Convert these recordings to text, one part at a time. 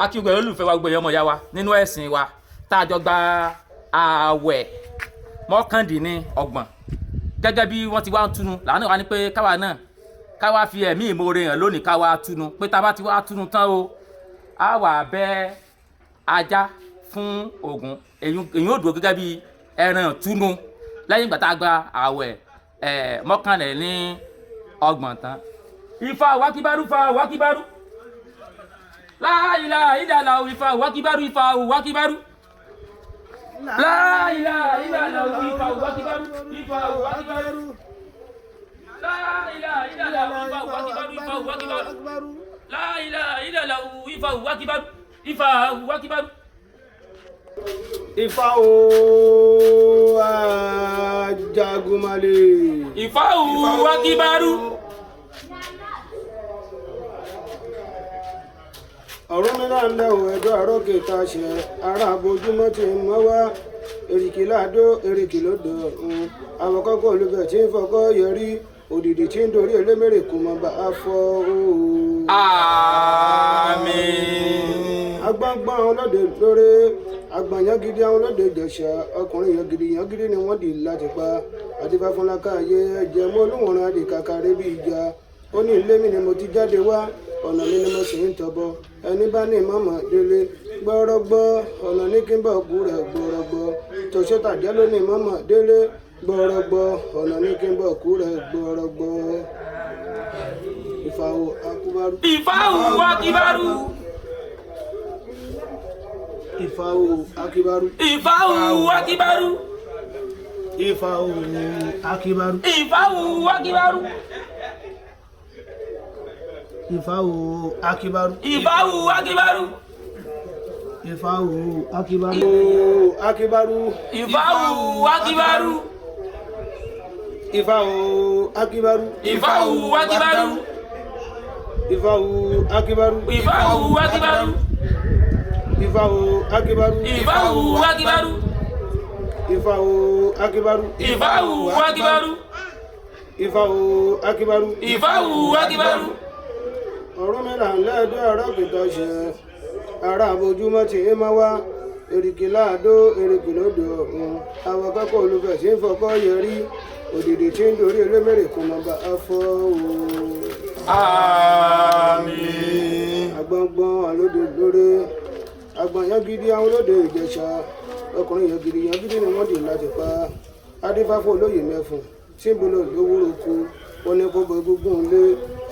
Akíwẹ̀ olùfẹ́ wa, gbogbo ẹ̀yọ́ ọmọ ìyá wa nínú ẹ̀sìn wa, tá a jọ gba ààwẹ̀ 29 gẹ́gẹ́ bí wọ́n ti wá ń túnu làánú wa ni pé káwa náà káwa fi ẹ̀mí ìmoore hàn lónìí, káwa túnu pé tá a bá ti wá túnu tán o, á wà bẹ́ ajá fún Ògún. Èyí ò dúró gẹ́gẹ́ bí ẹran túnu lẹ́yìn ìgbà tá a gba ààwẹ̀ 29 tán. Ifá wákíbárú, fa wákíbárú, láìlà ìdàlà, Ifá wákíbárú, Ifá wákíbárú, láìlà ìdàlà, Ifá wákíbárú, Ifá wákíbárú, láìlà ìdàlà, Ifá wákíbárú, Ifá wákíbárú, láìlà ìdàlà, Ifá wákíbárú, Ifá wákíbárú. Ifá o, Ajagunmalè. Ifá wákíbárú. Ọ̀rúnmìlà ńlẹ̀ ò ẹ̀dọ́ àrókè tá a ṣe ara àbójúmọ́ ti mọ́ wá èrìkì láàdó èrìkì lódò ọ̀hún àwọn kọ́kọ́ olùbẹ̀ tí ń fọkọ́ yọrí òdìdí tí ń dorí elémèrè kò mọ̀ bá a fọ́ ooo. Àmín. Agbọ́ngbọ́n àwọn olóde lóore, agbọ̀nyán gidi àwọn olóde Ìjẹ̀ṣà, ọkùnrin yan gidi yan gidi ni wọ́n dì láti pa àdìbàfúnlákà ayé ẹ̀jẹ̀ mọ́ olúwọ̀nrán àdìkàkàrẹ́ bí ìjà. Ó ní ilé mi ni mo ti jáde wá, ọ̀nà mi ni mo sì ń tọ̀bọ̀. Ẹni bá ní mọ̀mọ́ délé gbọ́rọ́gbọ́, ọ̀nà ní kí n bọ̀ kú rẹ̀ gbọ́rọ́gbọ́. Tòṣótàjẹ́ ló ní mọ̀mọ́ délé gbọ́rọ́gbọ́, ọ̀nà ní kí n bọ̀ kú rẹ̀ gbọ́rọ́gbọ́. Ifá o akúbárú. Ifá wákíbárú. Ifá o akíbárú. Ifá wákíbárú. Ifá o akíbárú. Ifá wákíbárú. Ifá o akíbárú. Ifá wákíbárú. Ifá o akíbárú. Akíbárú. Ifá wákíbárú. Ifá o akíbárú. Ifá wákíbárú. Ifá o akíbárú. Ifá wákíbárú. Ifá o akíbárú. Ifá wákíbárú. Ifá o akíbárú. Ifá wákíbárú. Ifá o akíbárú. Ifá wákíbárú. Ọ̀rúnmìlà ńlẹ́ẹ̀dọ́ ọ̀rọ̀ kìtọ̀ ṣe ara àbójúmọ́ tí ń máa wá èrìkì láàdó èrìkì lódò ọ̀hún àwọn kọ́kọ́ olùfẹ́ tí ń fọkọ́ yẹrí òdìdí tí ń dorí elémèrè kò mọ̀ bá a fọ́ o. Àmín. Agbọ̀ngbọ̀n àlódò lóore, agbọ̀nyán gidi àwọn olóde Ìjẹ̀ṣà, ọkùnrin yan gidi yan gidi ni wọ́n dì láti pa adífáfó olóyè mẹ́fùn tí ń bolo lówóró ku. Wọ́n ní kó bọ egúngún lé,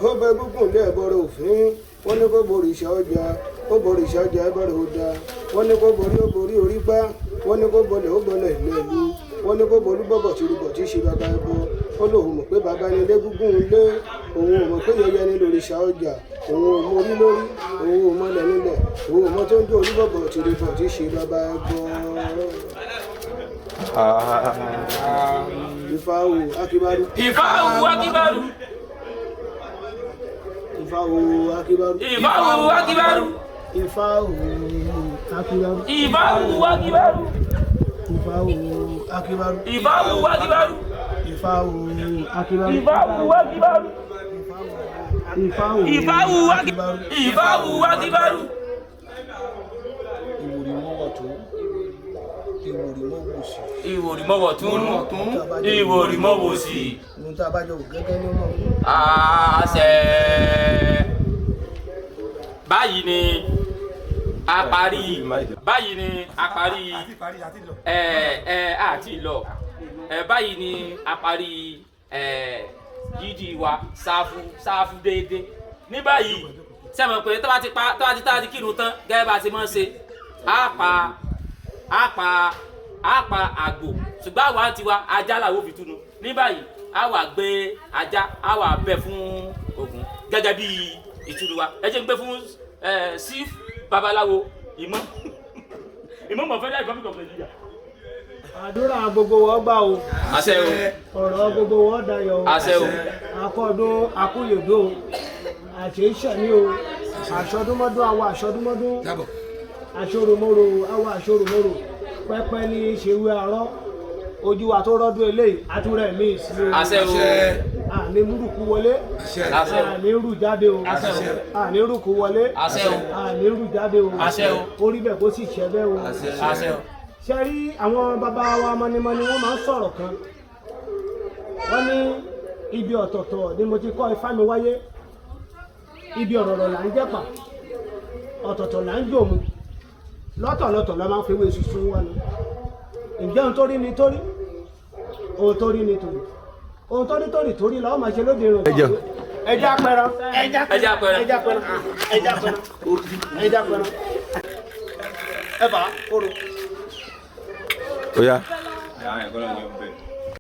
ó bọ egúngún lé ẹ̀bọ̀rọ̀ òfin. Wọ́n ní kó borí ìṣà ọjà, ó borí ìṣà ọjà ẹ̀bọ̀rọ̀ ọ̀dà. Wọ́n ní kó borí, ó borí orí gbá. Wọ́n ní kó bọlẹ̀, ó bọlẹ̀ lẹ́lu. Wọ́n ní kó bolú bọ̀bọ̀ tìrúbọ̀ tí í ṣe bàbá ẹbọ. Ó lóun mọ̀ pé bàbá ni légúngún lé, òun ò mọ̀ pé yẹyẹ ni lòrìṣà ọjà, òun ò mọ orí lórí, òun ò mọlẹ̀ nílẹ̀, òun ò mọ tó ń jó olúbọ̀bọ̀ tìrúbọ̀ tí í ṣe bàbá ẹbọ. Ifá o akíbárú. Ifá wákíbárú. Ifá o akíbárú. Ifá wákíbárú. Ifá o akíbárú. Ifá wákíbárú. Ifá o akíbárú. Ifá wákíbárú. Ifá o akíbárú. Ifá wákíbárú. Ifá o Ifá wákíbárú. Ifá wákíbárú. Ìwòrì mọ́wọ́ tó, ìwòrì mọ́wọ́ sí. Ìwòrì mọ́wọ́ tún, ìwòrì mọ́wọ́ sí. Ohun tá a bá jọ wò gẹ́gẹ́ ní ọmọ. Àṣẹ. Báyìí ni a parí, báyìí ni a parí ẹ ẹ àti lọ ẹ, báyìí ni a parí ẹ yídì wa ṣáfù ṣáfù déédé. Ní báyìí, sẹ́mi pé tó bá ti pa, tó bá ti tá a ti kírun tán gẹ́gẹ́ bá a ti máa ń ṣe, á pa á pa á pa àgbò, ṣùgbọ́n àwa tiwa ajá làwọn ò fi túnu. Ní báyìí, á wà gbé ajá, á wà bẹ fún Ògún gẹ́gẹ́ bí ìtúnu wa. Ẹ jẹ́ ń gbé fún síf babaláwo ìmọ̀ ìmọ̀ mọ̀ federal republic of Nigeria. Àdúrà gbogbo wọn gbà o. Àṣẹ o. Ọ̀rọ̀ gbogbo wọn dayọ̀ o. Àṣẹ o. Akọ́dún akúyèdó àṣeyíṣẹ́mi o, àṣọdúnmọ́dún àwọ̀ àṣọdúnmọ́dún, àṣoròmọ́rò àwọ̀ àṣoròmọ́rò, pẹ́pẹ́ ní í ṣe wí arọ́ ojú wa tó rọ́dún eléyìí àtúrẹ̀ míì sí o. Àṣẹ o. Àní múrùkù wọlé. Àṣẹ o. Àní rù jáde o. Àṣẹ o. Àní rùkù wọlé. Àṣẹ o. Àní rù jáde o. Àṣẹ o. Orí bẹ́ẹ̀ kó sì ṣẹ bẹ́ẹ̀ o. Àṣẹ o. Ṣe rí àwọn bàbá wa mọ́nímọ́ní, wọ́n máa ń sọ̀rọ̀ kan, wọ́n ní ibi ọ̀tọ̀ọ̀tọ̀ ni mo ti kọ́ ifá mi wáyé, ibi ọ̀rọ̀rọ̀ là ń jẹ́pà, ọ̀tọ̀ọ̀tọ̀ là ń jòmù, lọ́tọ̀lọ́tọ̀ la máa ń fewé ṣuṣu wá ni. Ǹjẹ́ ohun tó rí ni tó rí, ohun tó rí ni tòrí, ohun tó rí tòrí torí la ó máa ṣe lóde ìrùn. Ẹja pẹran. Ẹja pẹran. Ẹja pẹran, ẹja pẹran, ẹja pẹran, ẹ bá kóró. Ó yá.